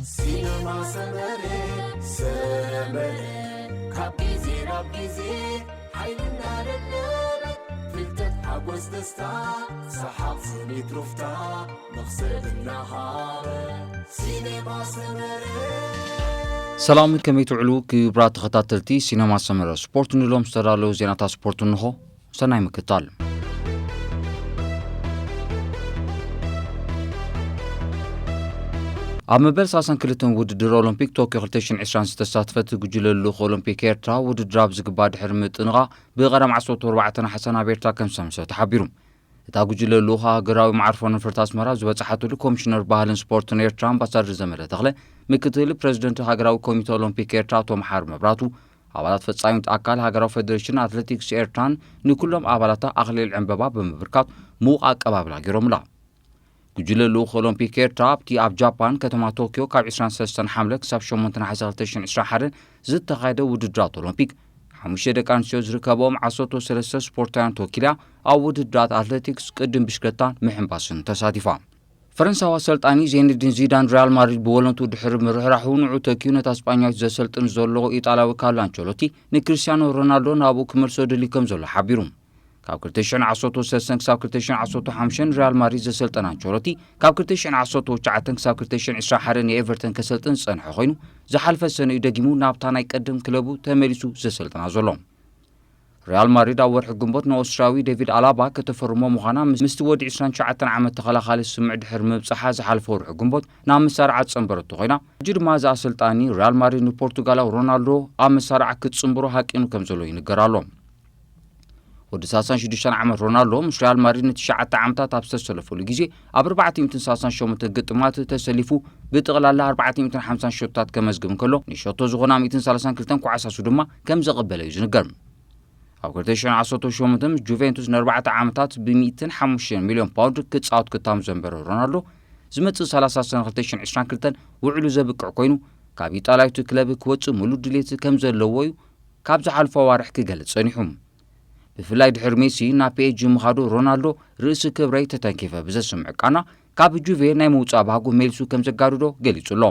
ሲነማ ሰመረ፣ ሰመረ፣ ካብ ግዜ ናብ ግዜ ሓይልና ደደበ፣ ፍልጠት ሓጎስ ደስታ፣ ሰሓቕ ስኒት ሩፍታ፣ መኽሰብ እናሃበ፣ ሲነማ ሰመረ። ሰላም፣ ከመይ ትውዕሉ ክቡራት ተኸታተልቲ ሲነማ ሰመረ? ስፖርት ንሎም ዝተዳለዉ ዜናታት ስፖርት እንሆ። ሰናይ ምክታል። ኣብ መበል ሰላሳን ክልተን ውድድር ኦሎምፒክ ቶክዮ ክልተ ሽሕን ዕስራን ዝተሳትፈት ጉጅለ ልኡኽ ኦሎምፒክ ኤርትራ ውድድር ኣብ ዝግባእ ድሕሪ ምጥንቓ ብቐዳም ዓሰርተ ኣርባዕተ ነሓሰ ናብ ኤርትራ ከም ዝተመልሰ ተሓቢሩ። እታ ጉጅለ ልኡኽ ሃገራዊ መዓርፎ ነፈርቲ ኣስመራ ዝበጽሓትሉ ኮሚሽነር ባህልን ስፖርትን ኤርትራ ኣምባሳደር ዘመደ ተኽለ፣ ምክትል ፕሬዝደንት ሃገራዊ ኮሚተ ኦሎምፒክ ኤርትራ ኣቶ መሓሪ መብራቱ፣ ኣባላት ፈጻሚት ኣካል ሃገራዊ ፌደሬሽን ኣትሌቲክስ ኤርትራን ንኩሎም ኣባላታ ኣኽሊል ዕምበባ ብምብርካት ምዉቕ ኣቀባብላ ገይሮምላ። ጉጅለ ልኡኽ ኦሎምፒክ ኤርትራ ኣብቲ ኣብ ጃፓን ከተማ ቶክዮ ካብ ዕስራን ሰለስተን ሓምለ ክሳብ ሸሞንተ ነሓሰ ክልተ ሽሕን ዕስራን ሓደን ዝተኻየደ ውድድራት ኦሎምፒክ፣ ሓሙሽተ ደቂ ኣንስትዮ ዝርከብኦም ዓሰርተ ሰለስተ ስፖርታውያን ተወኪላ ኣብ ውድድራት ኣትሌቲክስ ቅድም ብሽክለታን ምሕንባስን ተሳቲፋ። ፈረንሳዊ ኣሰልጣኒ ዜነዲን ዚዳን ሪያል ማድሪድ ብወለንቱ ድሕሪ ምርሕራሑ ንዑ ተኪኡ ነታ ስጳኛዊት ዘሰልጥን ዘሎ ኢጣልያዊ ካርሎ ኣንቸሎቲ ንክርስቲያኖ ሮናልዶ ናብኡ ክመልሶ ድልዩ ከም ዘሎ ሓቢሩ። ካብ ክልተ ሽሕን ዓሰርተ ሰለስተን ክሳብ ክልተ ሽሕን ዓሰርተ ሓሙሽተን ሪያል ማድሪድ ዘሰልጠነ ኣንቸሎቲ፣ ካብ ክልተ ሽሕን ዓሰርተ ትሽዓተን ክሳብ ክልተ ሽሕን ዕስራን ሓደን ንኤቨርተን ከሰልጥን ዝጸንሐ ኮይኑ፣ ዝሓልፈ ሰነ እዩ ደጊሙ ናብታ ናይ ቀደም ክለቡ ተመሊሱ ዘሰልጥና ዘሎ። ሪያል ማድሪድ ኣብ ወርሒ ግንቦት ንኦስትርያዊ ዴቪድ ኣላባ ከተፈርሞ ምዃና ምስ፣ ምስቲ ወዲ ዕስራን ትሽዓተን ዓመት ተኸላኻሊ ስምምዕ ድሕሪ ምብጻሓ ዝሓለፈ ወርሒ ግንቦት ናብ መሳርዓ ዝጸንበረቶ ኮይና፣ ሕጂ ድማ እዚ ኣሰልጣኒ ሪያል ማድሪድ ንፖርቱጋላዊ ሮናልዶ ኣብ መሳርዓ ክትጽንብሮ ሃቂኑ ከም ዘሎ ይንገር ኣሎ። ወዲ ሰላሳን ሽዱሽተን ዓመት ሮናልዶ ምስ ሪያል ማድሪድ ንትሽዓተ ዓመታት ኣብ ዝተሰለፈሉ ግዜ ኣብ ኣርባዕተ ሚእትን ሰላሳን ሸሞንተን ግጥማት ተሰሊፉ ብጥቕላላ ኣርባዕተ ሚእትን ሓምሳን ሸቶታት ከመዝግብ እንከሎ፣ ንሸቶ ዝኾና ሚእትን ሰላሳን ክልተን ኳዕሳሱ ድማ ከም ዘቐበለ እዩ ዝንገር። ኣብ ክልተ ሽሕን ዓሰርተ ሸሞንተ ምስ ጁቬንቱስ ንኣርባዕተ ዓመታት ብሚእትን ሓሙሽተን ሚልዮን ፓውንድ ክጻወት ክታም ዘንበረ ሮናልዶ፣ ዝመጽእ ሰላሳ ሰነ ክልተ ሽሕን ዕስራን ክልተን ውዕሉ ዘብቅዕ ኮይኑ፣ ካብ ኢጣልያዊት ክለብ ክወጽእ ምሉእ ድሌት ከም ዘለዎ እዩ ካብ ዝሓልፎ ኣዋርሕ ክገልጽ ጸኒሑ። ብፍላይ ድሕሪ ሜሲ ናብ ፒ ኤስ ጂ ምኻዱ ሮናልዶ ርእሲ ክብረይ ተተንኪፈ ብዘስምዕ ቃና ካብ ጁቬ ናይ ምውጻእ ባህጉ መሊሱ ከም ዘጋድዶ ገሊጹ ኣሎ።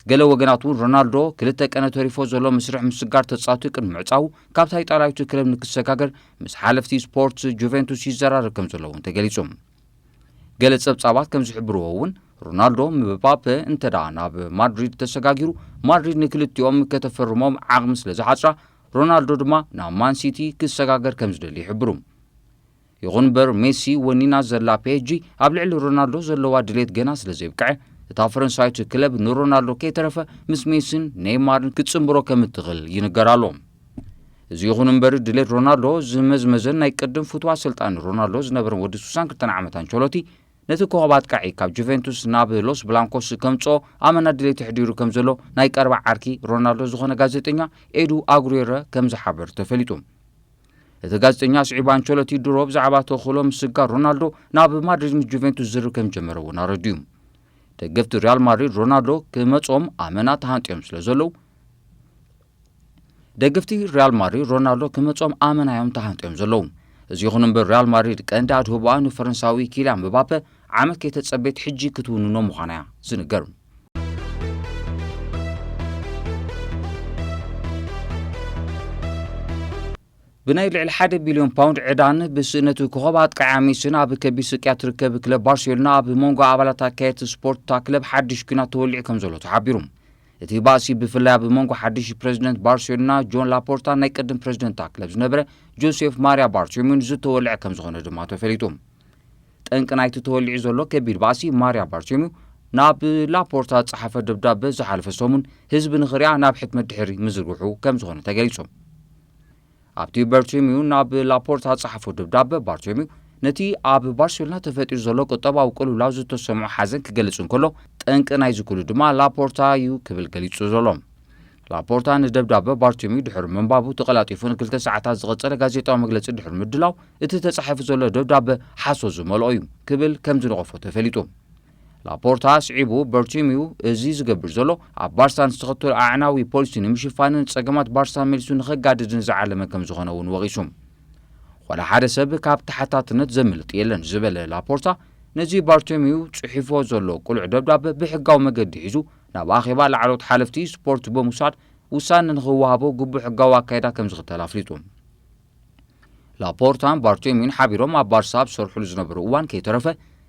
ገለ ወገናት እውን ሮናልዶ ክልተ ቀነ ተሪፎ ዘሎ መስርሕ ምስጋር ተጻቱ ቅድሚ ምዕጻው ካብታ ኢጣልያዊት ክለብ ንክሰጋገር ምስ ሓለፍቲ ስፖርት ጁቬንቱስ ይዘራረብ ከም ዘሎ እውን ተገሊጹ። ገለ ጸብጻባት ከም ዝሕብርዎ እውን ሮናልዶ ምባፔ እንተ ደኣ ናብ ማድሪድ ተሰጋጊሩ ማድሪድ ንክልቲኦም ከተፈርሞም ዓቕሚ ስለ ዝሓጽራ ሮናልዶ ድማ ናብ ማን ሲቲ ክሰጋገር ከም ዝደሊ ይሕብሩ። ይኹን እምበር ሜሲ ወኒና ዘላ ፒ ኤስ ጂ ኣብ ልዕሊ ሮናልዶ ዘለዋ ድሌት ገና ስለ ዘይብቅዐ እታ ፈረንሳዊት ክለብ ንሮናልዶ ከይተረፈ ምስ ሜሲን ኔይማርን ክትጽንብሮ ከም እትኽእል ይንገር ኣሎ። እዚ ይኹን እምበር ድሌት ሮናልዶ ዝመዝመዘን ናይ ቅድም ፍትዋ ኣሰልጣኒ ሮናልዶ ዝነበረን ወዲ ስሳን ክልተን ዓመት ኣንቸሎቲ ነቲ ኮኸብ ኣጥቃዒ ካብ ጁቬንቱስ ናብ ሎስ ብላንኮስ ከምጽኦ ኣመና ድሌት ኣሕዲሩ ከም ዘሎ ናይ ቀረባ ዓርኪ ሮናልዶ ዝኾነ ጋዜጠኛ ኤዱ ኣጉሬረ ከም ዝሓበር ተፈሊጡ። እቲ ጋዜጠኛ ኣስዒቡ ኣንቸሎቲ ድሮ ብዛዕባ ተኽእሎ ምስጋር ሮናልዶ ናብ ማድሪድ ምስ ጁቬንቱስ ዝርብ ከም ጀመረ እውን ኣረዲኡ። ደገፍቲ ሪያል ማድሪድ ሮናልዶ ክመጾም ኣመና ተሃንጥዮም ስለ ዘለዉ ደገፍቲ ሪያል ማድሪድ ሮናልዶ ክመጾም ኣመና እዮም ተሃንጥዮም ዘለዉ። እዚ ይኹን እምበር ሪያል ማድሪድ ቀንዲ ኣድህቦኣ ንፈረንሳዊ ኪልያን ምባፔ ዓመት ከይተጸበየት ሕጂ ክትውንኖ ምዃና እያ ዝንገር። ብናይ ልዕሊ ሓደ ቢልዮን ፓውንድ ዕዳን ብስእነቱ ኮኸብ ኣጥቃዒ ሜሲን ኣብ ከቢድ ስቅያት ትርከብ ክለብ ባርሴሎና ኣብ መንጎ ኣባላት ኣካየድቲ ስፖርት እታ ክለብ ሓድሽ ኲናት ተወሊዑ ከም ዘሎ ተሓቢሩ። እቲ ባእሲ ብፍላይ ኣብ መንጎ ሓድሽ ፕሬዝደንት ባርሴሎና ጆን ላፖርታ ናይ ቅድም ፕሬዝደንት እታ ክለብ ዝነበረ ጆሴፍ ማርያ ባርቶሜውን ዝተወልዐ ከም ዝኾነ ድማ ተፈሊጡ። ጠንቂ ናይቲ ተወሊዑ ዘሎ ከቢድ ባእሲ ማርያ ባርቶሜው ናብ ላፖርታ ዝጸሓፈ ደብዳበ ዝሓለፈ ሰሙን ህዝቢ ንኽሪኣ ናብ ሕትመት ድሕሪ ምዝርግሑ ከም ዝኾነ ተገሊጹ። ኣብቲ በርቶሜው ናብ ላፖርታ ዝጸሓፎ ደብዳበ ባርቶሜው ነቲ ኣብ ባርሴሎና ተፈጢሩ ዘሎ ቁጠባዊ ቅልውላው ዝተሰምዖ ሓዘን ክገልጽ እንከሎ ጠንቂ ናይዚ ኩሉ ድማ ላፖርታ እዩ ክብል ገሊጹ ዘሎ። ላፖርታ ንደብዳበ ባርቶሜው ድሕሪ ምንባቡ ተቐላጢፉ ንክልተ ሰዓታት ዝቐጸለ ጋዜጣዊ መግለጺ ድሕሪ ምድላው እቲ ተጻሒፉ ዘሎ ደብዳበ ሓሶት ዝመልኦ እዩ ክብል ከም ዝነቐፎ ተፈሊጡ። ላፖርታ ኣስዒቡ በርቲሚዩ እዚ ዝገብር ዘሎ ኣብ ባርሳን ዝተኸተሎ ኣዕናዊ ፖሊሲ ንምሽፋንን ጸገማት ባርሳ መሊሱ ንኸጋድድን ዝዓለመ ከም ዝኾነ እውን ወቒሱ። ዋላ ሓደ ሰብ ካብ ተሓታትነት ዘምልጥ የለን ዝበለ ላፖርታ ነዚ ባርቶሚዩ ጽሒፎ ዘሎ ቅሉዕ ደብዳበ ብሕጋዊ መገዲ ሒዙ ናብ ኣኼባ ላዕለዎት ሓለፍቲ ስፖርት ብምውሳድ ውሳነ ንኽወሃቦ ግቡእ ሕጋዊ ኣካይዳ ከም ዝኽተል ኣፍሊጡ። ላፖርታን ባርቶሚዩን ሓቢሮም ኣብ ባርሳ ኣብ ዝሰርሕሉ ዝነበሩ እዋን ከይተረፈ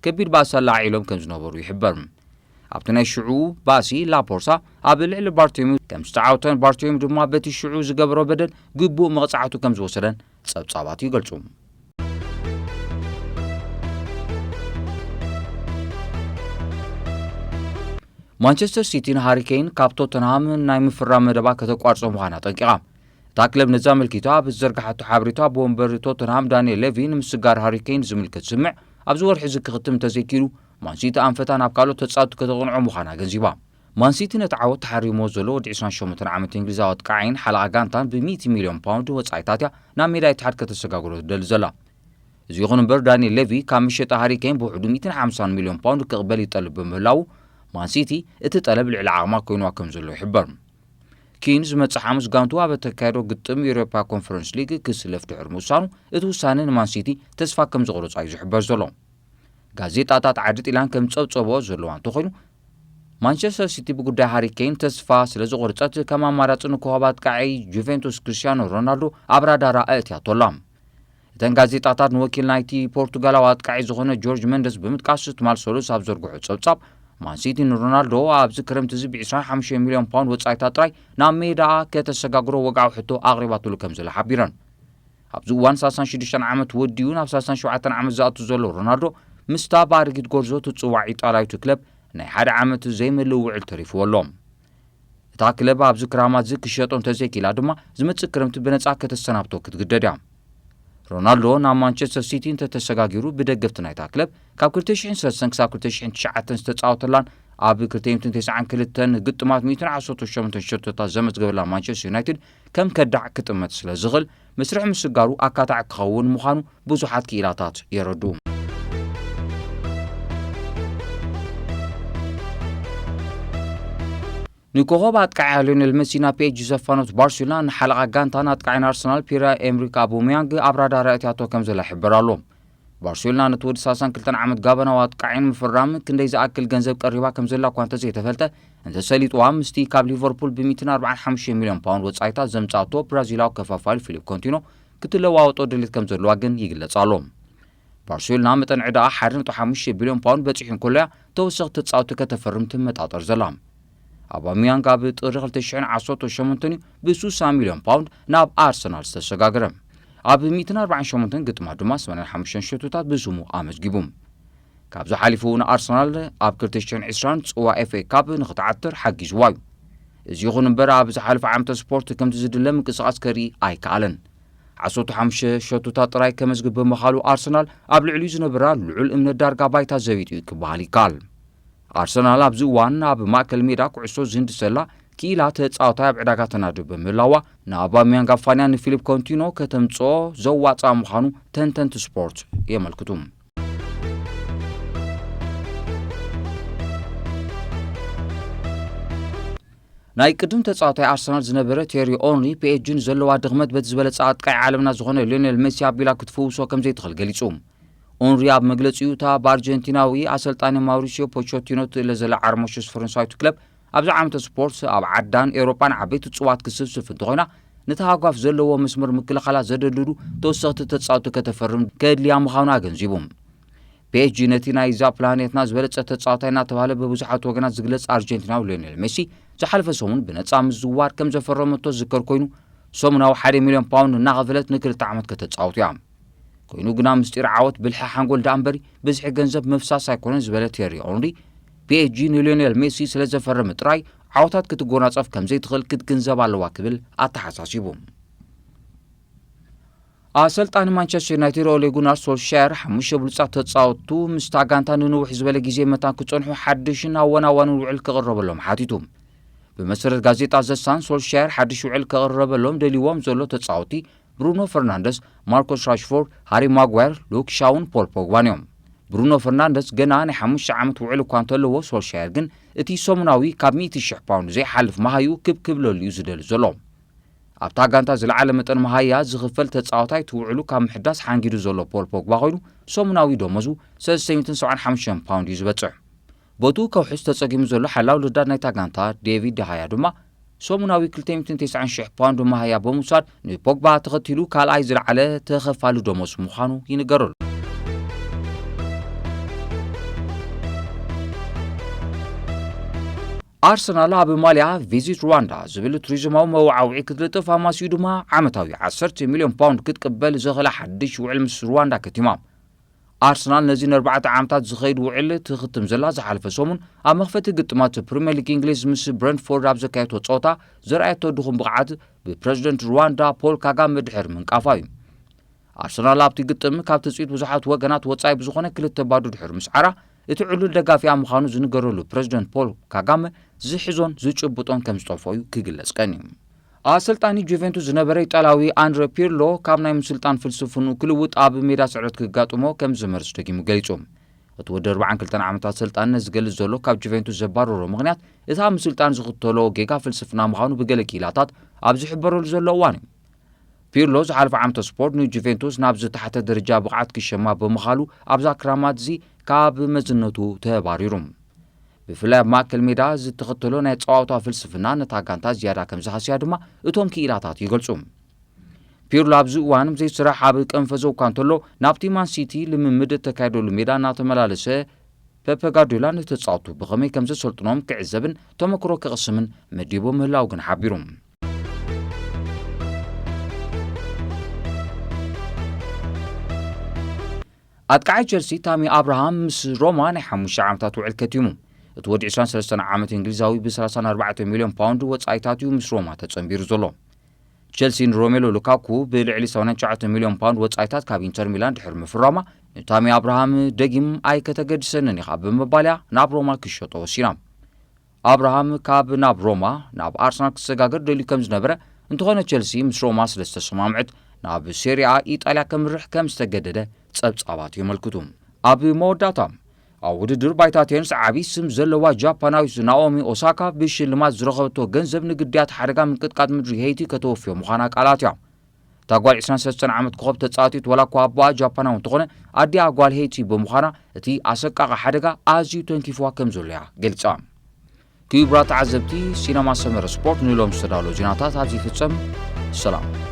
ከቢድ ባእሲ ኣላዒሎም ከም ዝነበሩ ይሕበር። ኣብቲ ናይ ሽዑ ባእሲ ላፖርሳ ኣብ ልዕሊ ባርቶሚዩ ከም ዝተዓወተን ባርቶሚዩ ድማ በቲ ሽዑ ዝገበሮ በደል ግቡእ መቕጻዕቱ ከም ዝወሰደን ጸብጻባት ይገልጹ። ማንቸስተር ሲቲ ንሃሪ ኬን ካብ ቶተንሃም ናይ ምፍራም መደባ ከተቋርጾ ምዃና ኣጠንቂቓ። እታ ክለብ ነዚ ኣመልኪታ ኣብ ዝዘርግሓቶ ሓበሬታ፣ ኣቦ ወንበር ቶተንሃም ዳንኤል ሌቪ ንምስጋር ሃሪ ኬን ዝምልከት ስምምዕ ኣብዚ ወርሒ እዚ ክኽትም እንተዘይኪሉ፣ ማንሲቲ ኣንፈታ ናብ ካልኦት ተጻወትቲ ከተቕንዖ ምዃና ኣገንዚባ። ማንሲቲ ነቲ ዓወት ተሓሪምዎ ዘሎ ወዲ ዕስራን ሸሞንተን ዓመት እንግሊዛዊ ኣጥቃዓይን ሓለቓ ጋንታን ብሚእቲ ሚልዮን ፓውንድ ወጻኢታት እያ ናብ ሜዳ ኢትሓድ ከተሰጋግሮ ትደሊ ዘላ። እዚ ይኹን እምበር፣ ዳንኤል ሌቪ ካብ መሸጣ ሃሪ ኬን ብውሕዱ ሚእትን ሓምሳን ሚልዮን ፓውንድ ክቕበል ይጠልብ ብምህላዉ፣ ማንሲቲ እቲ ጠለብ ልዕሊ ዓቕማ ኮይንዋ ከም ዘሎ ይሕበር። ኪን ዝመጽእ ሓሙስ ጋንቱ ኣብ እተካየዶ ግጥም ዩሮፓ ኮንፈረንስ ሊግ ክስለፍ ድሕሪ ምውሳኑ፣ እቲ ውሳነ ንማን ሲቲ ተስፋ ከም ዘቑርጻ እዩ ዝሕበር ዘሎ። ጋዜጣታት ዓዲ ጢላን ከም ጸብጸቦ ዘለዋ እንተኾይኑ፣ ማንቸስተር ሲቲ ብጉዳይ ሃሪ ኬን ተስፋ ስለ ዝቖርጸት፣ ከም ኣማራጺ ንኮኸብ ኣጥቃዒ ጁቬንቱስ ክርስቲያኖ ሮናልዶ ኣብ ራዳራ ኣእትያቶ ኣላ። እተን ጋዜጣታት ንወኪል ናይቲ ፖርቱጋላዊ ኣጥቃዒ ዝኾነ ጆርጅ መንደስ ብምጥቃስ፣ ትማል ሰሉስ ኣብ ዘርግሖ ጸብጻብ፣ ማንሲቲ ንሮናልዶ ኣብዚ ክረምቲ እዚ ብ ዕስራን ሓሙሽተን ሚልዮን ፓውንድ ወጻኢታት ጥራይ ናብ ሜዳኣ ከተሰጋግሮ ወግዓዊ ሕቶ ኣቕሪባትሉ ከም ዘላ ሓቢረን። ኣብዚ እዋን ሰላሳን ሽዱሽተን ዓመት ወዲኡ ናብ ሰላሳን ሸውዓተን ዓመት ዝኣቱ ዘሎ ሮናልዶ፣ ምስታ ብኣረጊት ጎርዞ ትጽዋዕ ኢጣልያዊት ክለብ ናይ ሓደ ዓመት ዘይምልእ ውዕል ተሪፍዎ ኣሎ። እታ ክለብ ኣብዚ ክራማት እዚ ክሸጦ እንተዘይክኢላ ድማ፣ ዝመጽእ ክረምቲ ብነጻ ከተሰናብቶ ክትግደድ እያ። ሮናልዶ ናብ ማንቸስተር ሲቲ እንተተሰጋጊሩ፣ ብደገፍቲ ናይታ ክለብ ካብ ክልተ ሽሕን ሰለስተን ክሳብ ክልተ ሽሕን ትሽዓተን ዝተጻወተላን ኣብ ክልተ ሚእትን ተስዓን ክልተን ግጥማት ሚእትን ዓሰርተ ሸሞንተን ሸቶታት ዘመዝገበላ ማንቸስተር ዩናይትድ ከም ከዳዕ ክጥመት ስለ ዝኽእል፣ መስርሕ ምስጋሩ ኣካታዒ ክኸውን ምዃኑ ብዙሓት ክኢላታት የረድኡ። ንኮኸብ ኣጥቃዒ ሊዮኔል ሜሲ ናብ ፒ ኤስ ጂ ዘፋኖት ባርሴሎና፣ ንሓለቓ ጋንታን ኣጥቃዒን ኣርሰናል ፒየር ኤምሪክ ኣቡሚያንግ ኣብ ራዳር ኣእትያቶ ከም ዘላ ይሕበር ኣሎ። ባርሴሎና ነቲ ወዲ ሰላሳን ክልተን ዓመት ጋቦናዊ ኣጥቃዒ ንምፍራም ክንደይ ዝኣክል ገንዘብ ቀሪባ ከም ዘላ እኳ እንተዘይተፈልጠ፣ እንተሰሊጥዋ ምስቲ ካብ ሊቨርፑል ብ ሚእትን ኣርባዓን ሓሙሽተን ሚልዮን ፓውንድ ወጻኢታት ዘምጻእቶ ብራዚላዊ ከፋፋሊ ፊሊፕ ኮንቲኖ ክትለዋወጦ ድሌት ከም ዘለዋ ግን ይግለጽ ኣሎ። ባርሴሎና መጠን ዕዳኣ ሓደ ነጥቢ ሓሙሽተ ቢልዮን ፓውንድ በጺሑ እንከሎ እያ ተወሰኽቲ ተጻወትቲ ከተፈርም ትመጣጠር ዘላ። ኣባሚያንግ ኣብ ጥሪ ክልተ ሽሕን ዓሰርተ ሸሞንተን እዩ ብስሳ ሚልዮን ፓውንድ ናብ ኣርሰናል ዝተሰጋገረ። ኣብ ሚእትን ኣርባዓን ሸሞንተን ግጥማት ድማ ሰማንያን ሓሙሽተን ሸቶታት ብስሙ ኣመዝጊቡ። ካብዚ ሓሊፉ እውን ኣርሰናል ኣብ ክልተ ሽሕን ዕስራን ጽዋ ኤፍ ኤ ካፕ ንኽትዓትር ሓጊዝዋ እዩ። እዚ ይኹን እምበር፣ ኣብ ዝሓለፈ ዓመተ ስፖርት ከምቲ ዝድለ ምንቅስቓስ ከርኢ ኣይከኣለን። ዓሰርተ ሓሙሽተ ሸቶታት ጥራይ ከመዝግብ ብምኻሉ፣ ኣርሰናል ኣብ ልዕሊኡ ዝነበራ ልዑል እምነት ዳርጋ ባይታ ዘቢጡ እዩ ክበሃል ይከኣል። ኣርሰናል ኣብዚ እዋን ኣብ ማእከል ሜዳ ኩዕሶ ዝህንድሰላ ክኢላ ተጻዋታይ ኣብ ዕዳጋ ተናዱ ብምህላዋ፣ ንኣባሚያንግ ኣፋንያ ንፊሊፕ ኮንቲኖ ከተምጽኦ ዘዋጽኣ ምዃኑ ተንተንቲ ስፖርት የመልክቱ። ናይ ቅድም ተጻዋታይ ኣርሰናል ዝነበረ ቴሪ ኦንሪ፣ ፒ ኤስ ጂ ንዘለዋ ድኽመት በቲ ዝበለጸ ኣጥቃዒ ዓለምና ዝኾነ ሊዮኔል ሜሲ ኣቢላ ክትፍውሶ ከም ዘይትኽእል ገሊጹ። ኦንሪ ኣብ መግለጺኡ፣ እታ ብኣርጀንቲናዊ ኣሰልጣኒ ማውሪሲዮ ፖቾቲኖ ትእለ ዘላ ዓርሞሽስ ፈረንሳዊት ክለብ ኣብዚ ዓመተ ስፖርት ኣብ ዓዳን ኤውሮጳን ዓበይቲ ጽዋት ክስብስብ እንተኾይና፣ ነቲ ሃጓፍ ዘለዎ መስመር ምክልኻላ ዘደልድሉ ተወሰኽቲ ተጻወትቲ ከተፈርም ከድልያ ምዃኑ ኣገንዚቡ። ፒ ኤስ ጂ ነቲ ናይዛ ፕላኔትና ዝበለጸ ተጻዋታይ እናተባህለ ብብዙሓት ወገናት ዝግለጽ ኣርጀንቲናዊ ሊዮኔል ሜሲ ዝሓለፈ ሰሙን ብነጻ ምዝውዋር ከም ዘፈረመቶ ዝዝከር ኮይኑ፣ ሰሙናዊ ሓደ ሚልዮን ፓውንድ እናኸፈለት ንክልተ ዓመት ከተጻውት እያ። ኮይኑ ግና ምስጢር ዓወት ብልሒ ሓንጎል ደኣ እምበሪ ብዝሒ ገንዘብ ምፍሳስ ኣይኮነን ዝበለ ቴሪ ኦንሪ፣ ፒ ኤስ ጂ ንሊዮኔል ሜሲ ስለ ዘፈረመ ጥራይ ዓወታት ክትጎናጸፍ ከም ዘይትኽእል ክትግንዘብ ኣለዋ ክብል ኣተሓሳሲቡ። ኣሰልጣኒ ማንቸስተር ዩናይትድ ኦሌ ጉናር ሶልሻየር፣ ሓሙሽተ ብሉጻት ተጻወትቱ ምስታ ጋንታ ንንውሕ ዝበለ ግዜ መታን ክጸንሑ ሓድሽን ኣወናዋንን ውዕል ክቕረበሎም ሓቲቱ። ብመሰረት ጋዜጣ ዘሳን፣ ሶልሻየር ሓድሽ ውዕል ክቕረበሎም ደልይዎም ዘሎ ተጻወቲ ብሩኖ ፈርናንደስ፣ ማርኮስ ራሽፎርድ፣ ሃሪ ማጓየር፣ ሉክ ሻውን ፖል ፖግባን እዮም። ብሩኖ ፈርናንደስ ገና ናይ ሓሙሽተ ዓመት ውዕል እኳ እንተለዎ፣ ሶልሻየር ግን እቲ ሰሙናዊ ካብ ሚእቲ ሽሕ ፓውንድ ዘይሓልፍ መሃዩ ክብ ክብለሉ እዩ ዝደሊ ዘሎ። ኣብታ ጋንታ ዝለዓለ መጠን መሃያ ዝኽፈል ተጻዋታይ ትውዕሉ ካብ ምሕዳስ ሓንጊዱ ዘሎ ፖል ፖግባ ኮይኑ፣ ሰሙናዊ ደሞዙ ሰለስተ ሚእትን ሰብዓን ሓሙሽተን ፓውንድ እዩ ዝበጽሕ። ቦትኡ ከውሕስ ተጸጊሙ ዘሎ ሓላው ልዳድ ናይታ ጋንታ ዴቪድ ደሃያ ድማ፣ ሰሙናዊ ክልተ ሚእትን ተስዓን ሽሕ ፓውንድ መሃያ ብምውሳድ፣ ንፖግባ ተኸቲሉ ካልኣይ ዝለዓለ ተኸፋሊ ደሞዝ ምዃኑ ይንገረሉ። ኣርሰናል ኣብ ማልያ ቪዚት ሩዋንዳ ዝብል ቱሪዝማዊ መወዓውዒ ክትልጥፍ፣ ኣማሲኡ ድማ ዓመታዊ ዓሰርተ ሚልዮን ፓውንድ ክትቅበል ዘኽእላ ሓድሽ ውዕል ምስ ሩዋንዳ ከቲማ። ኣርሰናል ነዚ ንኣርባዕተ ዓመታት ዝኸይድ ውዕል ትኽትም ዘላ ዝሓለፈ ሰሙን ኣብ መኽፈቲ ግጥማት ፕሪምየር ሊግ እንግሊዝ ምስ ብረንትፎርድ ኣብ ዘካየቶ ጸወታ ዘርኣየቶ ድኹም ብቕዓት ብፕረዚደንት ሩዋንዳ ፖል ካጋመ ድሕሪ ምንቃፋ እዩ። ኣርሰናል ኣብቲ ግጥም ካብ ትጽቢት ብዙሓት ወገናት ወጻኢ ብዝኾነ ክልተ ባዶ ድሕሪ ምስዓራ፣ እቲ ዕሉል ደጋፊኣ ምዃኑ ዝንገረሉ ፕረዚደንት ፖል ካጋመ ዝሕዞን ዝጭብጦን ከም ዝጠፍኦ እዩ ክግለጽ ቀንዩ። ኣሰልጣኒ ጁቬንቱስ ዝነበረ ኢጣልያዊ ኣንድረ ፒርሎ ካብ ናይ ምስልጣን ፍልስፍንኡ ክልውጥ ኣብ ሜዳ ስዕረት ክጋጥሞ ከም ዝመርጽ ደጊሙ ገሊጹ። እቲ ወዲ ኣርባዓን ክልተን ዓመታት ሰልጣንነት ዝገልጽ ዘሎ ካብ ጁቬንቱስ ዘባረሮ ምኽንያት እቲ ኣብ ምስልጣን ዝኽተሎ ጌጋ ፍልስፍና ምዃኑ ብገለ ክኢላታት ኣብ ዝሕበረሉ ዘሎ እዋን እዩ። ፒርሎ ዝሓለፈ ዓመተ ስፖርት ንጁቬንቱስ ናብ ዝተሓተ ደረጃ ብቕዓት ክሸማ ብምኻሉ ኣብዛ ክራማት እዚ ካብ መዝነቱ ተባሪሩ። ብፍላይ ኣብ ማእከል ሜዳ ዝተኸተሎ ናይ ጸዋውታ ፍልስፍና ነታ ጋንታ ዝያዳ ከም ዝሃስያ ድማ እቶም ክኢላታት ይገልጹ። ፒርሎ ኣብዚ እዋን ዘይስራሕ ኣብ ቀንፈዘው እኳ እንተሎ፣ ናብቲ ማን ሲቲ ልምምድ እተካየደሉ ሜዳ እናተመላለሰ ፔፐ ጋርዲዮላ ንተጻወቱ ብኸመይ ከም ዘሰልጥኖም ክዕዘብን ተመክሮ ክቕስምን መዲቡ ምህላው ግን ሓቢሩ። ኣጥቃዓይ ቸልሲ ታሚ ኣብርሃም ምስ ሮማ ናይ ሓሙሽተ ዓመታት ውዕል ከቲሙ። እቲ ወዲ ዕስራን ሰለስተን ዓመት እንግሊዛዊ ብ ሰላሳን ኣርባዕተን ሚልዮን ፓውንድ ወጻኢታት እዩ ምስ ሮማ ተጸንቢሩ ዘሎ። ቸልሲ ንሮሜሎ ሉካኩ ብልዕሊ ሰማንያን ትሽዓተን ሚልዮን ፓውንድ ወጻኢታት ካብ ኢንተር ሚላን ድሕሪ ምፍራማ፣ ንታሚ ኣብርሃም ደጊም ኣይከተገድሰንን ኢኻ ብምባል እያ ናብ ሮማ ክሸጦ ወሲና። ኣብርሃም ካብ ናብ ሮማ ናብ ኣርሰናል ክሰጋገር ደልዩ ከም ዝነበረ፣ እንተኾነ ቸልሲ ምስ ሮማ ስለ ዝተሰማምዐት ናብ ሴሪኣ ኢጣልያ ከምርሕ ከም ዝተገደደ ጸብጻባት የመልክቱ። ኣብ መወዳእታ፣ ኣብ ውድድር ባይታ ቴኒስ ዓቢ ስም ዘለዋ ጃፓናዊት ናኦሚ ኦሳካ ብሽልማት ዝረኸበቶ ገንዘብ ንግዳያት ሓደጋ ምንቅጥቃጥ ምድሪ ሄይቲ ከተወፍዮ ምዃና ቃል ኣትያ። እታ ጓል ዕስራን ሰለስተን ዓመት ኮኸብ ተጻዋቲት ዋላ እኳ ኣቦኣ ጃፓናዊ እንተኾነ፣ ኣዲኣ ጓል ሄይቲ ብምዃና እቲ ኣሰቃቒ ሓደጋ ኣዝዩ ተንኪፍዋ ከም ዘሎ እያ ገሊጻ። ክቡራት ተዓዘብቲ ሲነማ ሰመረ ስፖርት ንሎም ዝተዳለዉ ዜናታት ኣብዚ ይፍጸም። ሰላም።